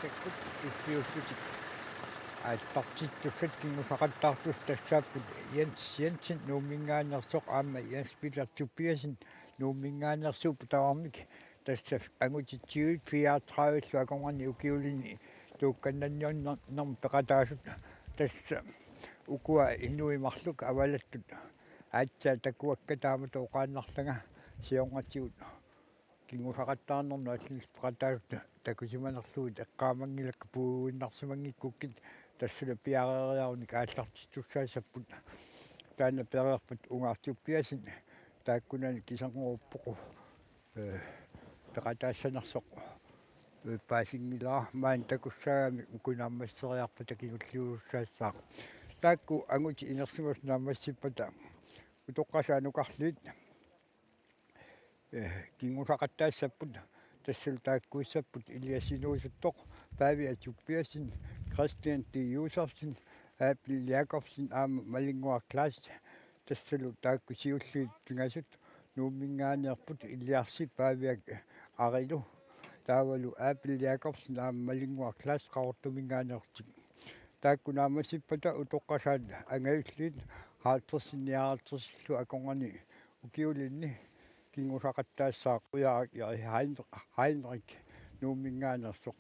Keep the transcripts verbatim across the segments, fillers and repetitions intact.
Takkut tulliullutik aallartittussat kinngusaqattaartussat tassaapput Jens Jensen Nuumminngaanneersoq aamma Jens Peter Tobiassen Nuumminngaanneersuupput tamarmik tassa angutit tyve fireogtredive-llu akornanni ukiulinni tuukkannanniunnermi peqataasut tassa ukua inuit marluk avalattut aatsaat takuakka taamatut oqaannarlanga siornatigut kinngusaqattaarnermut allanillu peqataasut takusimanerlugit eqqaamanngilakka puiguinnarsimanngikkukku tassalu piareeriarunik aallartittussaassapput taanna pereerpat Ungaartuppiasin taakkunani kiserngorupput ee peqataassanersoq ee paasinngilara maani takussaagamik uku naammasseriarpata kingulliusussaassaaq. Taakku angutit inersimasut naammassippata utoqqasaat nukarliit ee kinngusaqattaassapput tassalu taakkuussapput Elias Inuusuttoq, Pavia Tobiassen, Christian D. Josefsen, Abel Jakobsen aamma Malinnguaq Klaas. Tassalu taakku siulliit pingasut Nuumminngaanneerput Iliarsi Paviak Arilu taavalu Abel Jakobsen aamma Malinnguaq Klaas Qaqortuminngaanneersut. Taakku naammassippata utoqqasaat angajulliit halvtredsit nioghalvtredsillu akornanni ukiulinni kinngusaqattaassaaq Qujaaq Jari Hein-, Heinrich Nuumminngaanneersoq.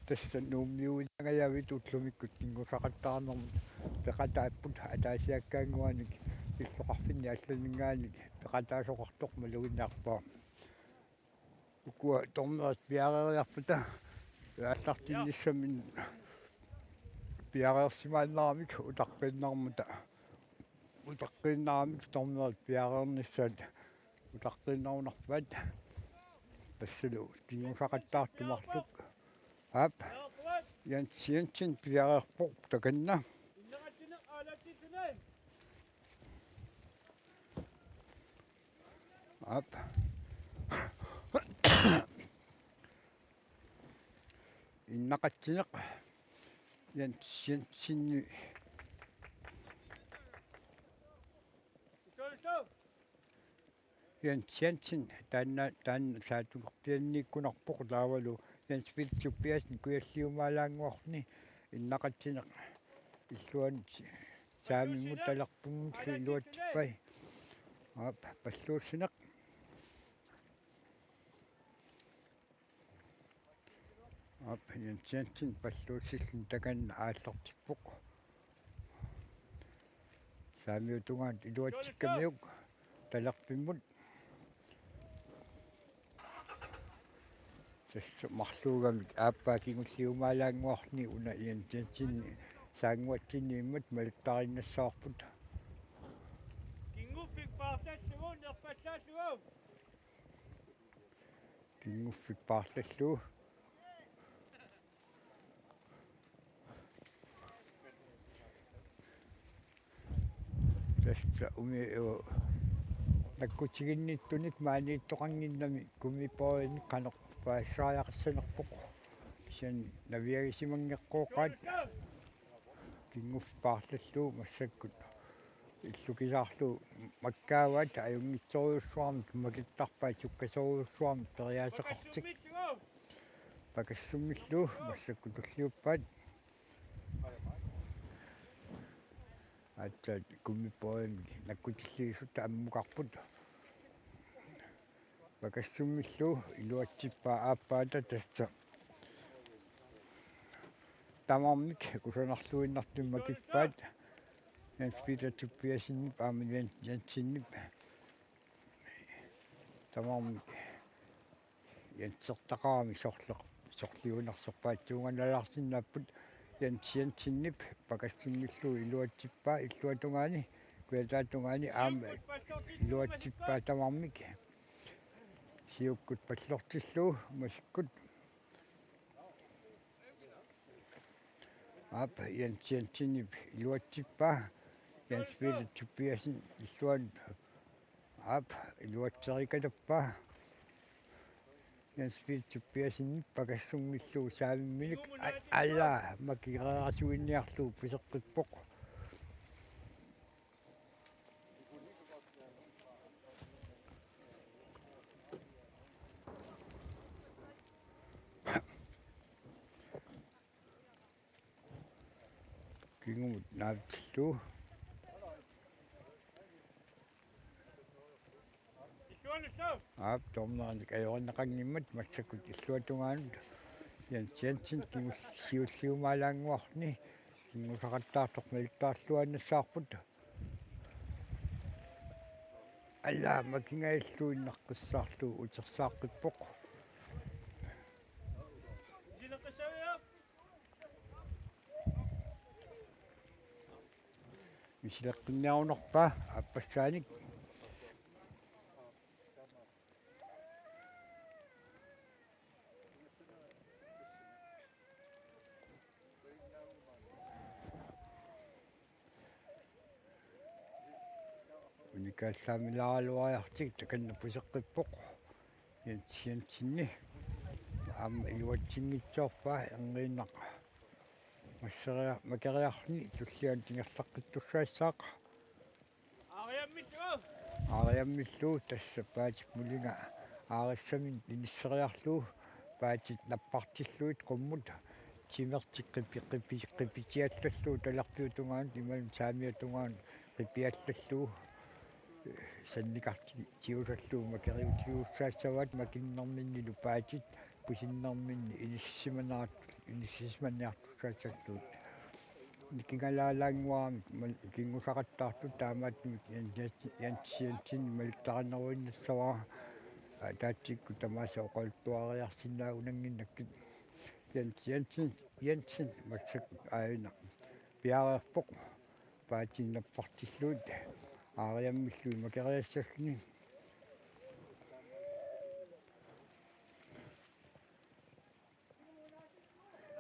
Tassa Nuummiuinnangajavit ullumikkut kinngusaqattaarnermut peqataapput ataasiakkaannguanik illoqarfinni allaninngaanniit peqataasoqartoq maluginnarpaa. Ukua dommeri piareeriarpata aallartinnissaminnik piareersimaannaramik utaqqiinnarmata utaqqiinnaramik dommeri piareernissaat utaqqiinnarunarpaat tassalu kinngusaqattaartut marluk. Aap. Jens Jensen piareerpoq takanna. Aap. Innaqatsineq Jens Jensen. Jens Jensen taanna taanna saattunerpianniikkunarpoq taavalu Jens Peter Tobiassen kujalliumaalaannguarni innaqatsineq illuanut saamimmut talerpimmullu iluatsippai. Aap, palluussineq. Aap, Jens Jensen palluussilluni takanna aallartippoq. Saamiup tungaanut iluatsikkamiuk talerpimmut. Tassa marluugamik aappaa kingulliumaalaannguarni una Jens Jensen saannguatsinni imatut malittariinnassavarput. Kinguffiit paarlallugu nerpallaallugu. Kinguffiit paarlallugu. Tassa umi-, u-, nakkutiginnittunik maaniittoqannginnami gummibådinik qanoq paasisariaqassanerpoq. Kisianni naviagisimanngikkaat. Kinguffiit paarlallugu massakkut illukisaarlugu makkaavaat ajunngitsorujussuarmik makittarpaat sukkasoorujussuarmik periaaseqartik. Pakassummillu massakkut tulliuppaat. Aatsaat gummibådimik nakkutilliisutta ammukarput. Pakassummillu iluatsippaa aappaata tassa. Tamarmik kusanarluinnartumik makippaat. Jens Peter Tobiassenip aamma Jens Jensenip. Tamarmik Jensertaqarami sorleq-, sorliunersorpaatsuunganalaarsinnaapput. Jens Jensenip pakassummillu iluatsippaa illuatungaani, kujataatungaani aamma iluatsippaa tamarmik. Siukkut pallortillugu masikkut. Aap, Jens Jensenip iluatsippaa. Jens Peter Tobiassen illuanut. Aap, iluatserikatappaa. Jens Peter Tobiassen pakassummillu saamimminik a-, alla makigereerasuinniarlugu piseqqippoq. Kingumut naatillugu. Aap, dommerinik ajorneqanngimmat massakkut illuatungaanut Jens Jensen kingu-, siulliumaalaannguarni kingusaqattaartoq malittaarluinnassavarput. Alla, makingajalluinnaqqissaarlugu utersaqqippoq. Misileqqinniarunarpaa aappassaanik. Unikaallaammilaaraluariartigu takanna puseqqippoq. Jens Jensenip aamma iluatsinngitsoorpaa erniinnaq masseria-, makeriarluni tullianut ingerlaqqittussaassaaq. Aariammillu tassa paatip mulinga aarissaminnik inisseriarlugu paatit nappartillugit qummut timertik qipi-, qipi-, qipitiallallugu talerpiup tungaanut imaluunniit saamiata tungaanut qipiallallugu sannikarti-, tiusallugu makeriutigigussaassavaat makinnerminnilu paatit pusinnerminni inissisimanerat-, inissisimaniartussaassallugit. Nikingalaalaannguaramik mal-, kingusaqattaartut taamaattumik Jens, Jens Jensen malittarineruinnassavara. Ataatsikkut tamaasa oqaluttuariarsinnaanngilakka. Jens Jensen, Jensen massakkut aajuna piareerpoq. Paatit nappartillugit aariammillugit makeriassalluni.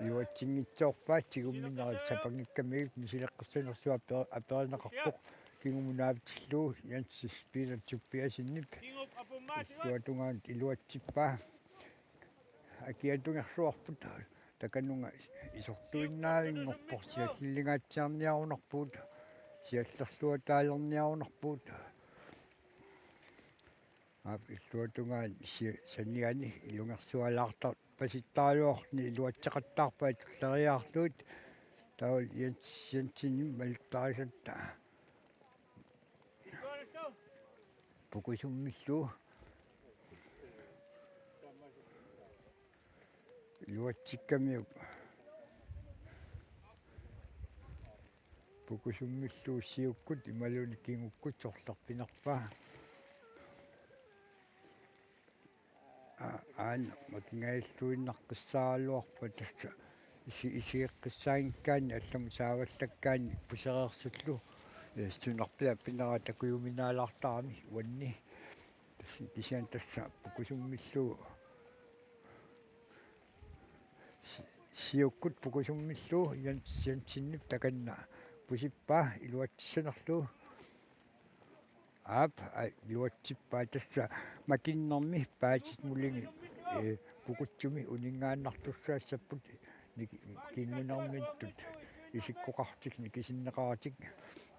Iluatsinngitsoorpaa tigumminerit sapanngikkamigit misileqqissanersuaq ape-, aperineqarpoq kingumut naatillugu Jens Peter Tobiassenip illuatungaanut iluatsippaa. Akiatungersuarput takanunga isortuinnaavinngorpoq siallillingaatsiarniarunarpugut siallerluataalerniarunarpugut. Aap illuatungaani si-, saniani ilungersualaartarpasittaraluarluni iluatseqattaarpai tulleriiaarlugit. Taava Jens Jensenip malittarisatta. Pukusummillugu. Iluatsikkamiuk. Pukusummillugu siukkut imaluunniit kingukkut sorlerpinerpaa. Aa, aana makingajalluinnaqqissaaraluarpat tassa isi-, isigeqqissaanngikkaanni allamut saavallakkaanni pusereersullu. Ee, sunarpiaq pinera takujuminaalaartarami uanni. Tassa, kisianni tassa pukusummillugu. Si-, siukkut pukusummillugu Jens Jensenip takanna pusippaa iluatsissanerlugu. Aap, aa, iluatsippaa tassa makinnermi paatit mulingi, ee, pukutsumi uninngaannartussaassapput niki-, kingunermittut isikkoqartik nikisinneqaratik.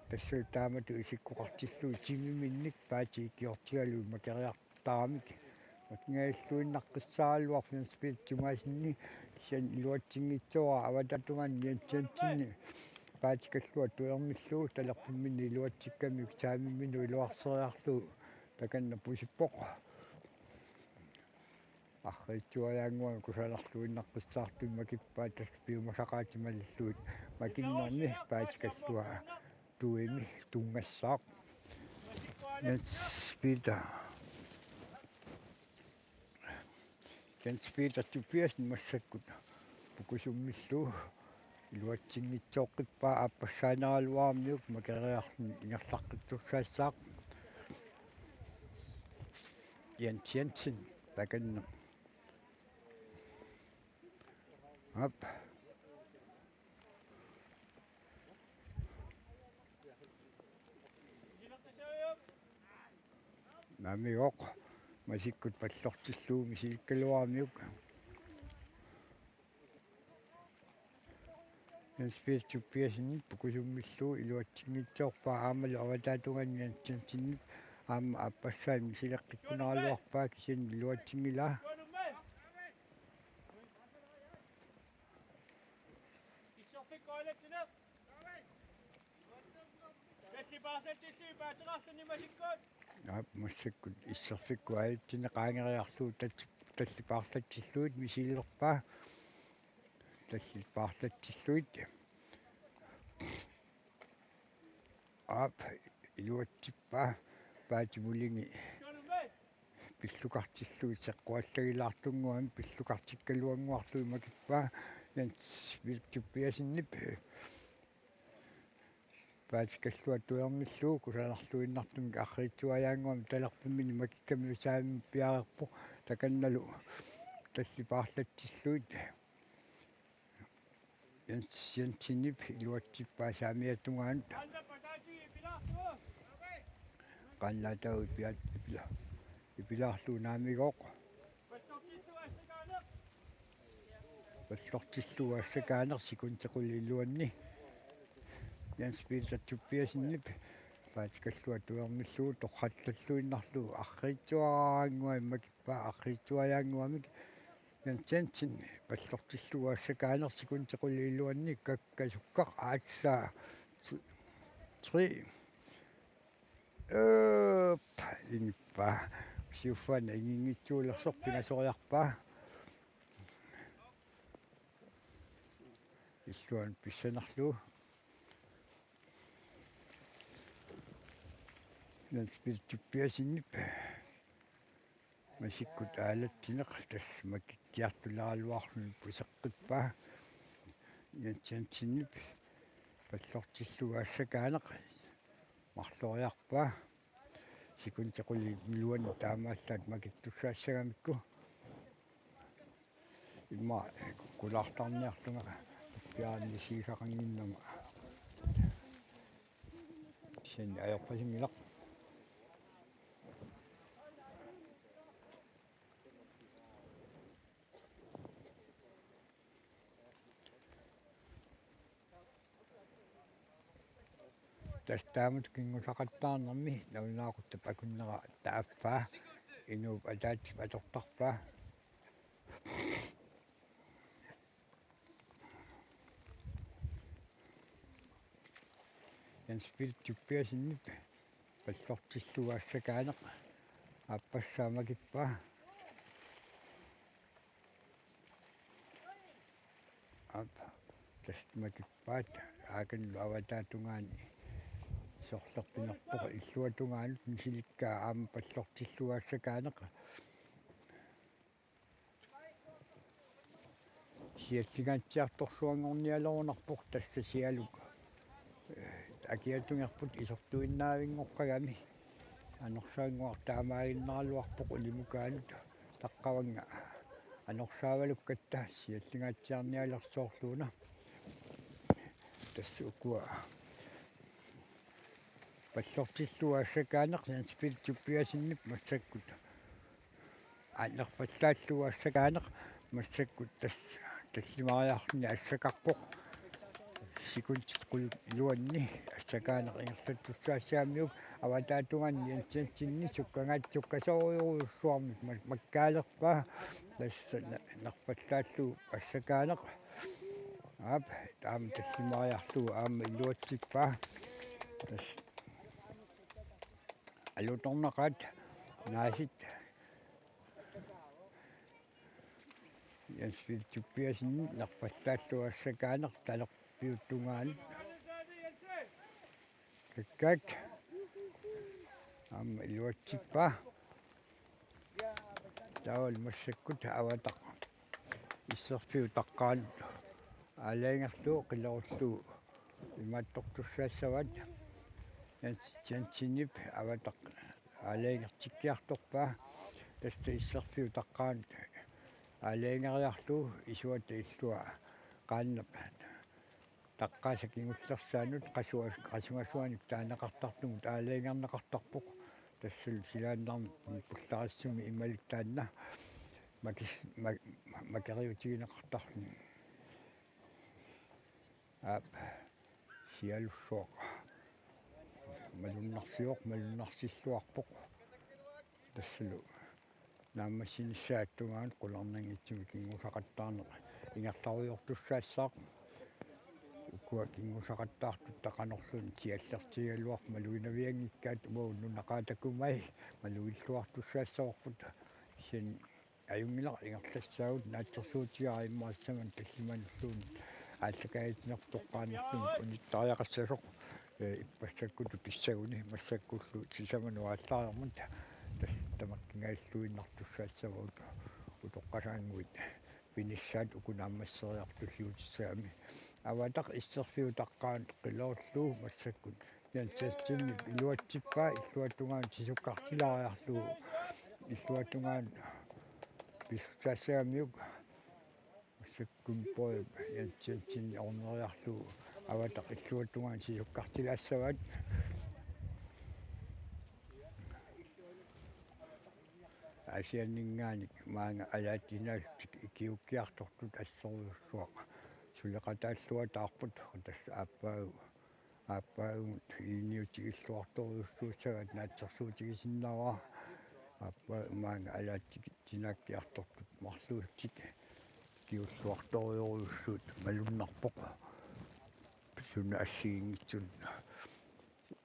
Tassa taamatut isikkoqartillugu timiminnik paatit ikiortigalugit makeriartaramik. Makingajalluinnaqqissaaraluarpoq Jens Peter Tobiassenip kisianni iluatsinngitsoorpaa avataatungaani Jens Jensenip paatikallua tuermillugu talerpimminni iluatsikkamiuk saamimminut iluarseriarlugu takanna pusippoq. Arriitsualaannguamik kusanarluinnaqqissaartumik makippaat tassa piumasaqaatit malillugit makinnermi paatikallua tuimi tunngassaaq. Jens Peter. Jens Peter Tobiassen massakkut pukusummillugu iluatsinngitsooqqippaa aappassaanerluarmiuk makeriarluni ingerlaqqittussaassaaq. Jens Jensen takanna. Aap. Naamik, masikkut pallortillugu misilikkaluaramiuk. Jens Peter Tobiassen pukusummillugu iluatsinngitsoorpaa aammalu avataatungaani Jens Jensenip aamma aappassaani misileqqikkunaraluarpaa kisianni iluatsinngilaa. Aap, massakkut isserfikkut ajutsineq qaangeriarlugu talli-, tallit paarlatsillugit misilerpaa. Tallit paarlatsillugit. Aap, iluatsippaa Paati Mulingi pillukartillugit seqquallagilaartunnguamik pillukartikkaluannguarlugit makippaa. Jens Vilhelm Tobiassenip Paati Kallua tuernillugu kusanarluinnartumik arriitsuajaannguamik talerpimmini makikkamiuk saamimik piareerpoq, takannalu tallit paarlatsillugit Jens Jensenip iluatsippaa saamiata tungaanut. Qaannaataavoq ipia-, ipila-, ipilaarlugu naamigooq. Pallortillugu assakaaneq sekundit qulit iluanni. Jens Peter Tobiassenip Paati Kallua tuernillugu torrallalluinnarlugu arriitsuaannguamik makippaa, arriitsuajaannguamik. Jens Jensen pallortillugu assakaaneq sekundit qulit iluanni, kakkasukka aatsaat t-, tre. Øp, ingippaa. Siuffaannaq inginngitsuulersoq pingasoriarpaa. Illuanut pissanarlugu. Jens Peter Tobiassenip masikkut aalatsineq tassa makikkiartuleraluarluni puseqqippaa. Jens Jensenip pallortillugu assakaaneq marloriarpaa. Sekundit qulit iluanni taamaallaat makittussaassagamikku. Immaqa kukkulaartarniarlunga piaarnisigisaqannginnama. Kisianni ajorpasinngilaq. Tassa taamatut kinngusaqattaarnermi nalunaaquttap akunnera taappaa, inuup ataatsip atortarpaa. Jens Peter Tobiassenip pallortillugu assakaaneq aappassaa makippaa. Aap, tassa makippaat, aakanlu avataa tungaani sorlerpinerpoq, illuatungaanut misilikkaa aamma pallortillugu assakaaneq. Siallingaatsiartorsuanngornialerunarpoq tassa sialuk. Akiatungerput isortuinnaavinngoqqagami. Anorsaannguaq taamaaginnaraluarpoq ulimukaanut taqqavannga anorsaavalukkutta siallingaatsiarnialersoorluuna. Tassa ukua pallortillugu assakaaneq Jens Peter Tobiassenip massakkut nerpallaallugu assakaaneq massakkut tassa tallimariarluni assakarpoq. Sekundit qulit iluanni assakaaneq ingerlattussaassagamiuk, avataa tungaani Jens Jensenip sukkangaatsiaq sukkasoorujussuarmik ma-, makkaalerpaa. Tassa ne-, nerpallaallugu assakaaneq. Aap, taama tallimariarlugu aamma iluatsippaa. Tassa alutornaqaat naasit. Jens Peter Tobiassen nerpallaallugu assakaaneq talerpiup tungaanut. Kakkaak. Aamma iluatsippaa. Taavalu massakkut avataq isserfiup taqqaanut aalajangerlugu qilerullugu imaattortussaassavaat. Jens-, Jensenip avataq aalajangertikkiartorpaa. Tassa isserfiup taqqaanut aalajangeriarlugu isuata illua qaannap taqqaasa kingullersaanut qasua-, qasungasuanut taaneqartartumut aalajangerneqartarpoq. Tassalu silaannarmi pullarissummi imalik taanna makis-, ma-, makeriutigineqartarluni. Aap, sialussuaq malunnarsivoq, malunnarsilluarpoq. Tassalu naammassinissaata tungaanut qularnanngitsumik kinngusaqattaarneq ingerlarujoortussaassaaq. Ukua kinngusaqattaartut taqanorluunniit siallertigigaluarput maluginavianngikkaat, uagut nunaqaat takumai malugilluartussaassavarput. Kisianni ajunngilaq ingerlassaagut, naatsorsuutigaara immaqa assammik tallimanulluunniit aallakaatitsinerput toqqaannartumik unittariaqassasoq, ee, ippassakkullu pissaguni massakkullu sisamanut aallariarmat, tassa tamakkiingajalluinnartussaassavagut utoqqasaannguit pinissaat uku naammasseriartut tulliutissagami. Avataq isserfiutaqqaanut qiloorlugu massakkut Jens Jensenip iluatsippaa illuatungaanut sisukkartilaariarlugu, illuatungaanut pisussaassagamiuk massakkut Poul Jens Jensen orneriarlugu Avataq illuatungaanut sisukkartilaassavaat. Aasianninngaanniit maanga alaatsinaassutik ikiuukkiartortut assorujussuaq suleqataalluataarput, tassa aappaagu, aappaagunnut ilinniutigilluartorujussuussagaat naatsorsuutigisinnaavara. Aappaagu maanga alaatsinaakkiartortut marluullutik ikiulluartorujorujussuit malunnarpoq. Suna assigiinngitsunik,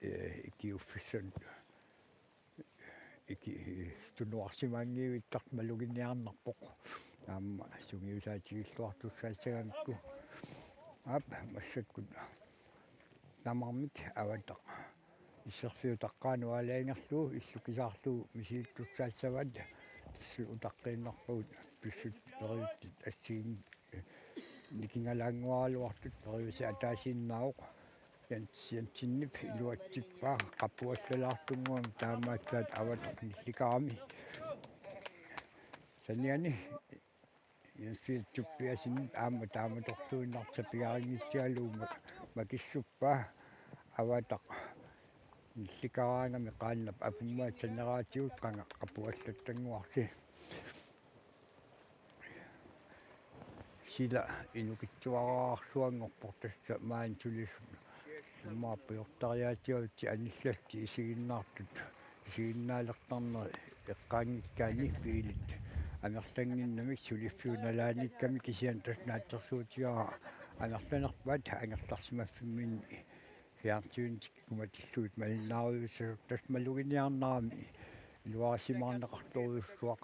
ee, ikiuuffisanut iki-, tunuarsimaanngivittartut maluginiarnarpoq. Aamma sungiusaatigilluartussaassagamikku. Aap, massakkut tamarmik Avataq isserfiutaqqaanut aalajangerlugu illukisaarlugu misilittussaassavaat. Tassa utaqqiinnarpagut pissutsit periutsit assigiinngitsut nikingalaannguaraluartut, periuseq ataasiinnaavoq. Jens Jensenip iluatsippaa qapuallalaartunnguamik taamaallaat Avataq nillikarami. Saniani Jens Filip Tobiassen aamma taamatorluinnartoq sapigarinngitsualugu ma-, makissuppaa Avataq nillikaraangami qaannap apummaata saneraatigut qanga qapuallattannguarsi. Sila inukitsuararsuanngorpoq, tassa maani sulisut immaqa pujortariaatigavitsi anillallutik isiginnaartut, isiginnaalertarneri eqqaanngikkaanni biilit amerlannginnamik suliffiup nalaaniikkami, kisianni tassa naatsorsuutigaara amerlanerpaat angerlarsimaffimminni fjernsynitik ikumatillugit malinnaarujussuussasoq, tassa maluginiarnerani iluarisimaarneqartorujussuaq,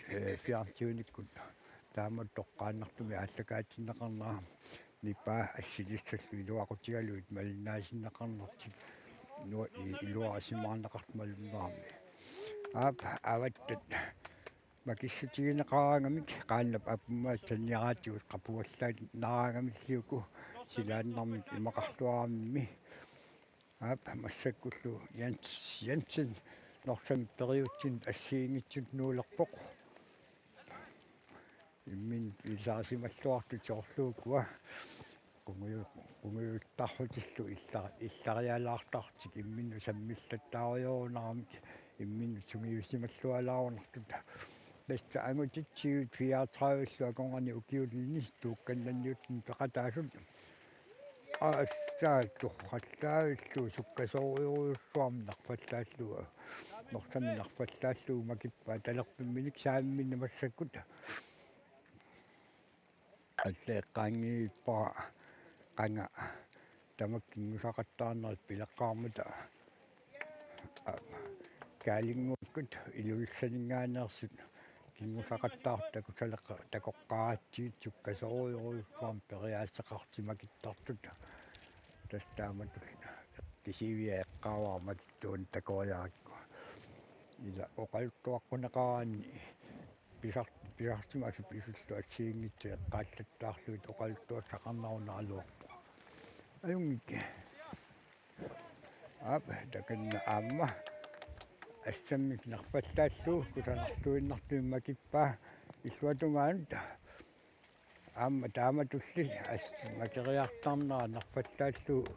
ee, fjernsynikkut taamatut toqqaannartumik aallakaatinneqarnera, nipaa assilissallu iluaqutigalugit malinnaasinneqarnertik nua-, i-, iluarisimaarneqartut malunnerami. Aap, Avataq makissutigineqaraangamik qaannap apummaata saneraatigut qapuallaannaraangamilli uku silaannarmik imaqarluaramimmi. Aap, massakkullu Jens Jensen Norsamit periutsinut assigiinngitsunut nuulerpoq. Imminut ilisarisimalluartut soorlu ukua qunguju-, qungujuttarlutillu illa-, illarialaartarlutik imminnut sammillattaarujorunaramik imminnut sungiusimallualaarunartut. Tassa angutit tyve fireogtredive-llu akornanni ukiulinni tuukkannanniuttunik peqataasut aassaat torrallaavillugu sukkasoorujorujussuarmik nerfallaallugu, Norsamik nerfallaallugu makippaat talerpimminik saamimminnik massakkut. Alla eqqaanngivippara qanga tamakku kinngusaqattaarnerit pileqqaarmata, aa, Kaalinnguakkut Ilulissaninngaanneersut kinngusaqattaartut takusaleqqa-, takoqqaaratsigit sukkasoorujorujussuarmik periaaseqarlutik makittartut. Tassa taamatut kisivia eqqaavara makittuunik takoriarakku. Ila oqaluttuaqquneqaraanni pisar-, pisarsimasut pisullu assigiinngitsut eqqaallattaarlugit oqaluttuassaqarneruneraluarpoq. Ajunngikki. Aap, takanna aamma assammik nerfallaallugu kusanarluinnartumik makippaa illuatungaanut. Aamma taamatulli as-, makeriartarnera nerfallaallugu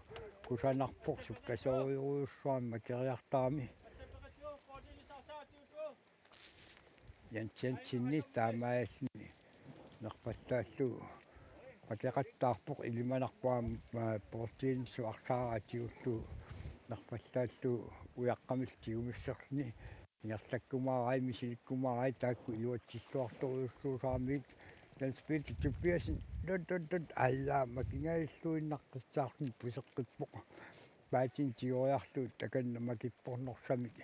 kusanarpoq sukkasoorujorujussuarmik makeriartarami. Jens Jensenip taamaalluni nerfallaallugu makeqattaarpoq, ilimanarpoq aamma, aa, bordtennisip arsaaraq atigullugu nerfallaallugu ujaqqamillu tigumisserluni. Ingerlakkumaarai, misilikkumaarai taakku iluatsilluartorujussuusaramikkit Jens Peter Tobiassen, tut, tut, tut, alla, makingajalluinnaqqissaarluni puseqqippoq. Paatini tigoriarlugu takanna makippoq Norsamik.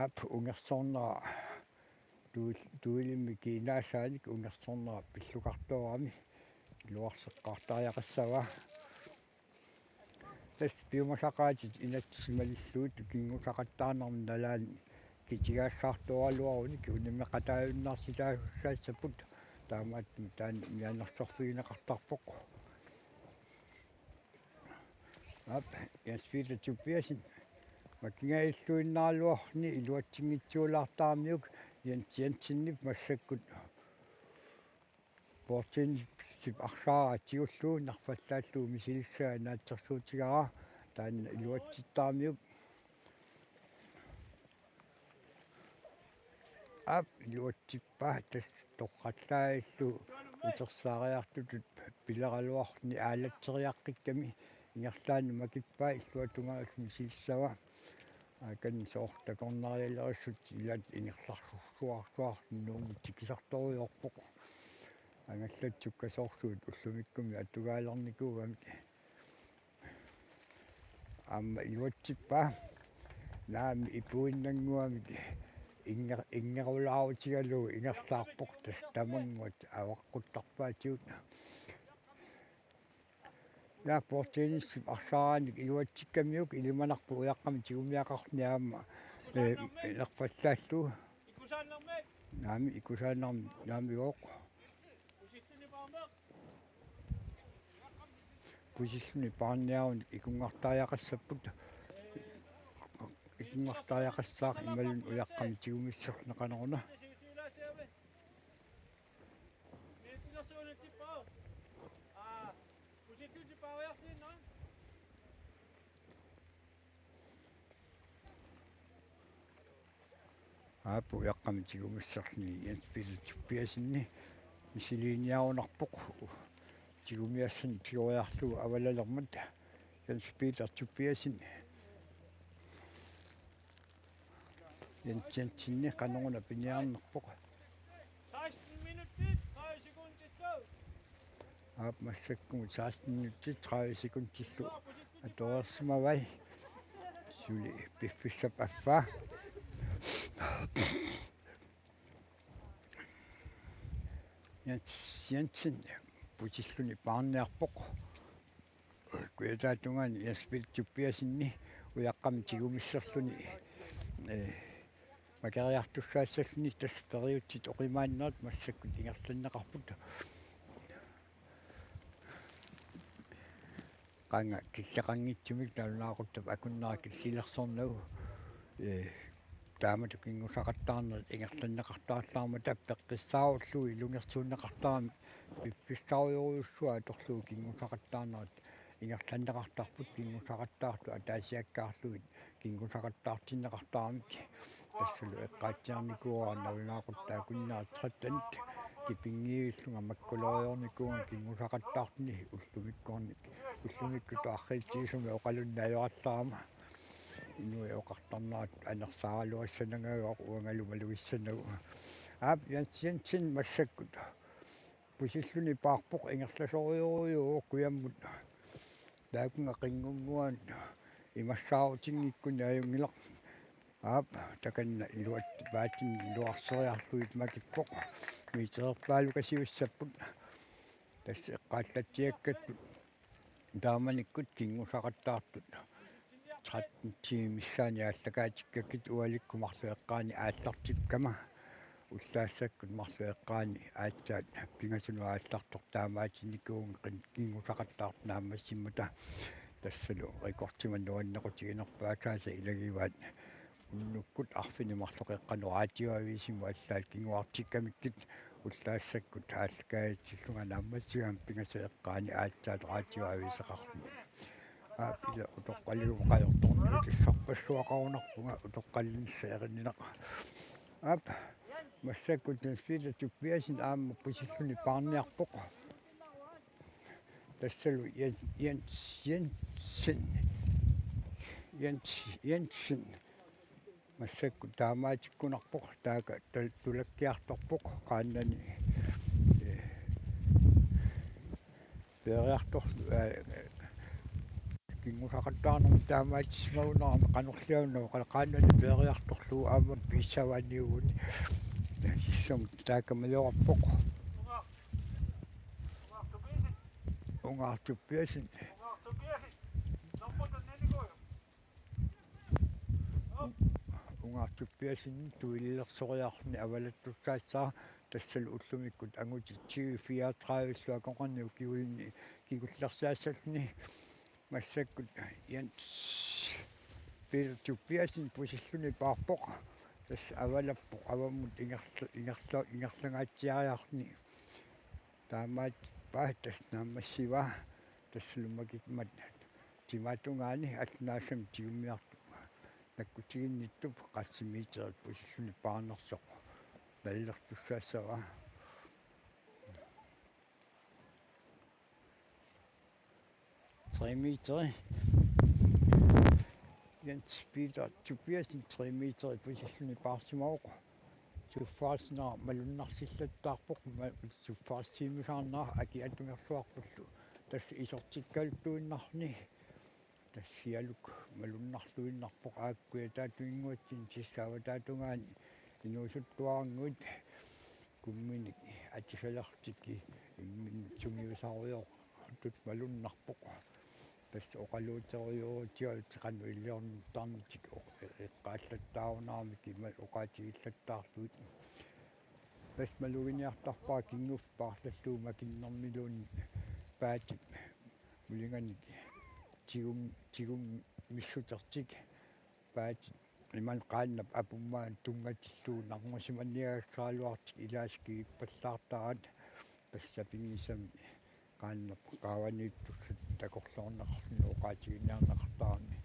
Aap, ungersornera tuul-, tuulimmi kiinaasaanik ungersornera pillukartoorami iluarseqqaartariaqassavaa. Tassa piumasaqaatit inatsit malillugit kinngusaqattaarnermi nalaani kitigaassaartooraluarunik unammeqataajunnaartitaasussaassapput, taamaattumik taanna mianersorfigineqartarpoq. Aap, Jens Peter Tobiassen. Makingajalluinnaraluarluni iluatsinngitsuulaartaramiuk Jens Jensenip massakkut bordtennisip arsaaraq tigullugu nerfallaallugu misilissagaa naatsorsuutigaara, taanna iluatsittaramiuk. Aap, iluatsippaa, tassa toqqallaarlugu utersaariartutut pileraluarluni aalatseriaqqikkami ingerlaannaq makippaa, illuatungaanut misilissavaa. Akan soorlu takornarialerissut ilaat ingerlarsuarsuarluni Nuummut tikisartorujoorpoq. Angallatsukkasoorsuit ullumikkummi atugaalernikuugamik. Aamma iluatsippaa. Naamik, ipuinnannguamik inger-, ingerulaarutigalugu ingerlaarpoq, tassa tamannguat avaqquttarpaatigut. Naa, bordtennisip arsaaraannik iluatsikkamiuk ilimanarpoq ujaqqamik tigumiaqarluni aamma, ee, nerfallaallugu. Naamik, ikusaannarmi, naamigooq. Pusilluni paarniarunik ikunngartariaqassapput. Ikunngartariaqassaaq imaluunniit ujaqqamik tigumisserluni, qanoruna. Aap, ujaqqamik tigumisserluni Jens Peter Tobiassenip misiliiniarunarpoq. Tigumiassanik tigoriarlugu avalalermat Jens Peter Tobiassen. Jens Jensen, qanoruna piniarnerpoq. Seksten minutter, tredive sekundit. Aap, massakkumut seksten minutter, tredive sekundillu atoreersimavai. Suli piffissap affaa. Jens Jensen pusilluni paarniarpoq. Kujataatungaani Jens Peter Tobiassenip ujaqqamik tigumisserluni, ee, makeriartussaassalluni, tassa periutsit oqimaannerat massakkut ingerlanneqarput. Qanga killeqanngitsumik nalunaaquttap akunnera killilersornagu, ee, taamatut kinngusaqattaarnerit ingerlanneqartarallarmata peqqissaarullugu ilungersuunneqartarami piffissarujorujussuaq atorlugu kinngusaqattaarnerat ingerlanneqartarput, kinngusaqattaartut ataasiakkaarlugit kinngusaqattaartinneqartaramik. Tassalu eqqaatsiarnikuuara nalunaaqutaq akunnera trettenit, kipinngiivillunga makkuloriornikuuvunga kinngusaqattaartuni ullumikkorni-, ullumikkutut arriitsigisumik oqalunneq ajorallarama. Inuit oqartarnerat anersaaraluassanagagooq uangalu malugissanagu. Aap, Jens Jensen massakkut pusilluni paarpoq, ingerlasorujorujuuvoq kujammut. Taakunga qinngunnguanut imassaarutinngikkunni ajunngilaq. Aap, takanna iluat-, paatini iluarseriarlugit makippoq. Metererpaalukasiussapput. Tassa eqqaallatsiakkattut taamanikkut kinngusaqattaartut tretten-imi missaani aallakaatikkakku ualikkut marluk eqqaani aallartikkama. Ullaassakkut marluk eqqaani aatsaat pingasunut aallartoq taamaatinnikuuvunga, qin-, kinngusaqattaartut naammassimmata. Tassalu rekordimik nuannequtiginerpaassaasa ilagivaat unnukkut arfineq-marluk eqqanut radioavisimut allaat kinguartikkamikkit. Ullaassakkut aallakaatitsillunga naammassigama pingasut eqqaani aatsaat radioaviseqarluni. Aap, ila utoqqaliuvoq, qajortorniutissarpassuaqarunarpunga, utoqqalinnissaq erininaq. Aap, massakkut Jens Peter Tobiassen aamma pusilluni paarniarpoq. Tassalu Jen-, Jens Jensen. Jens Jensen. Massakkut taamaatikkunarpoq, taaka tal-, tulakkiartorpoq qaannani Peeriartorlu, aa, kinngusaqattaarnermi taamaatissimagunarami qanorliaana oqalaqaannani peeriartorlugu aamma piissavaaniuguni. Sissum taakamajoqarpoq. Ungaartuppiasin. Ungaartuppiasin tuilersoriarluni avalattussaassaaq tassalu ullumikkut angutit tyve-fireogtredive-llu akornanni ukiulinni kingullersaassalluni massakkut Jens Peter Tobiassen pusilluni paarpoq. Tassa avalappoq avammut ingerl-, ingerl-, ingerlangaatsiariarluni. Taamaattuppaa tassa naammassivaa tassalu makimmat timaatungaani allunaasami tigummiartup nakkutiginnittup qassit meterit pusilluni paarnersoq nalilertussaassavaa. Tre meteri. Jens Peter Tobiassen tre meteri pusilluni paarsimavoq. Suffaarsinera malunnarsillattaarpoq, ma-, suffaarsiimisaarnera aki atungerluarpullu. Tassa isertikkaluttuinnarni. Tassa sialuk malunnarluinnarpoq aakku kujataatinnguatsinni sissaavataatungaani inuusuttuarannguit kumminik atisalertik imminnut sungiusarujoortut malunnarpoq. Tassa oqaluuteriuutigalutik qanoq iliornittarnertik oq-, eqqaallattaarunaramik ima oqaatigillattaarlugit. Tassa maluginiartarpara kinguffik paarlallugu makinnermiluunniit paatip mulinganik tigum-, tigummissutertik. Paatip imannak qaannap apummaanut tunngatillugu narnusimaniagassaraluartik ilaasa kigippallaartaat. Tassa sapinngisamik qaannap qaavaniittussatut takorloorneqarluni oqaatiginiarneqartarami.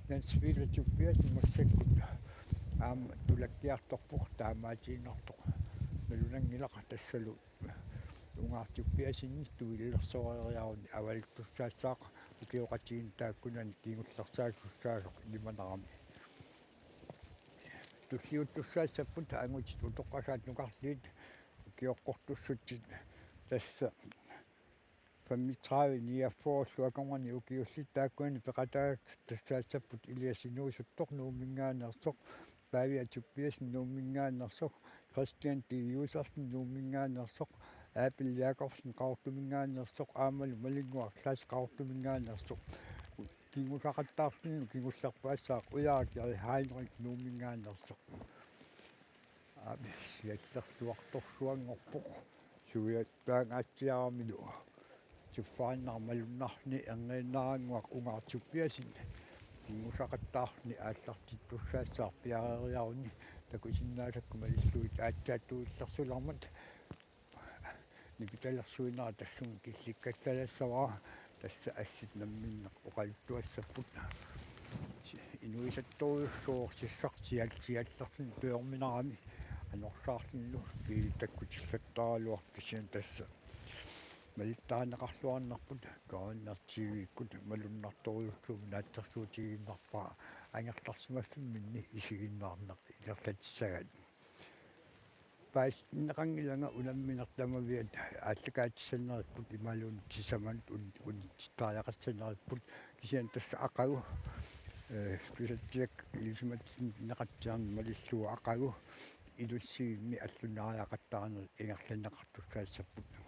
Jens Peter Tobiassen massakkut aamma tulakkiartorpoq taamaatiinnartoq nalunanngilaq tassalu Ungaartuppiasinni tuilersoreeriaruni avalattussaassaaq ukioqatigiinni taakkunani kingullersaasussaassasoq ilimanarami. Tulliuttussaassapput angutit utoqqasaat nukarliit ukioqqortussutsit tassa femogtredive niogfyrre-llu akornanni ukiullit taakkunani peqataasussaassapput Elias Inuusuttoq Nuumminngaanneersoq, Pavia Tobiassen Nuumminngaanneersoq, Christian D. Josefsen Nuumminngaanneersoq, Abel Jakobsen Qaqortuminngaanneersoq aammalu Malinnguaq Klaas Qaqortuminngaanneersoq. Kingusaqattaarluni kingullerpaassaaq Ujarak Jari Heinrich Nuumminngaanneersoq. Aap, siallerluartorsuanngorpoq. Suiattaangaatsiaramilu. Suffaannaq malunnarluni erniinnarannguaq Ungaartuppiasin. Kingusaqattaarluni aallartittussaassaaq piareeriaruni takusinnaasakka malillugit aatsaat tuilersulermat. Nikitalersuinera tassunga killikkallarissavara, tassa assit namminneq oqaluttuassapput. Inuusuttorujussuuvoq sissaq sial-, siallerluni tujorminarami anorsaarlunilu kiilit takkutillattaraluartut kisianni tassa malittarineqarluarnerput Karinner T V-kkut malunnartorujussuarmik naatsorsuutigiinnarpara angerlarsimaffimminni isiginnaarneq ingerlatissagaat. Paasitinneqanngilanga unammineq tamaviat aallakaatissanneripput imaluunniit sisamanut un-, unitsittariaqassaneripput kisianni tassa aqagu, ee, pisatsiak ilisimatinneqatsiarneq malillugu aqagu ilussivimmi allunaariaqattaarneq ingerlanneqartussaassapput.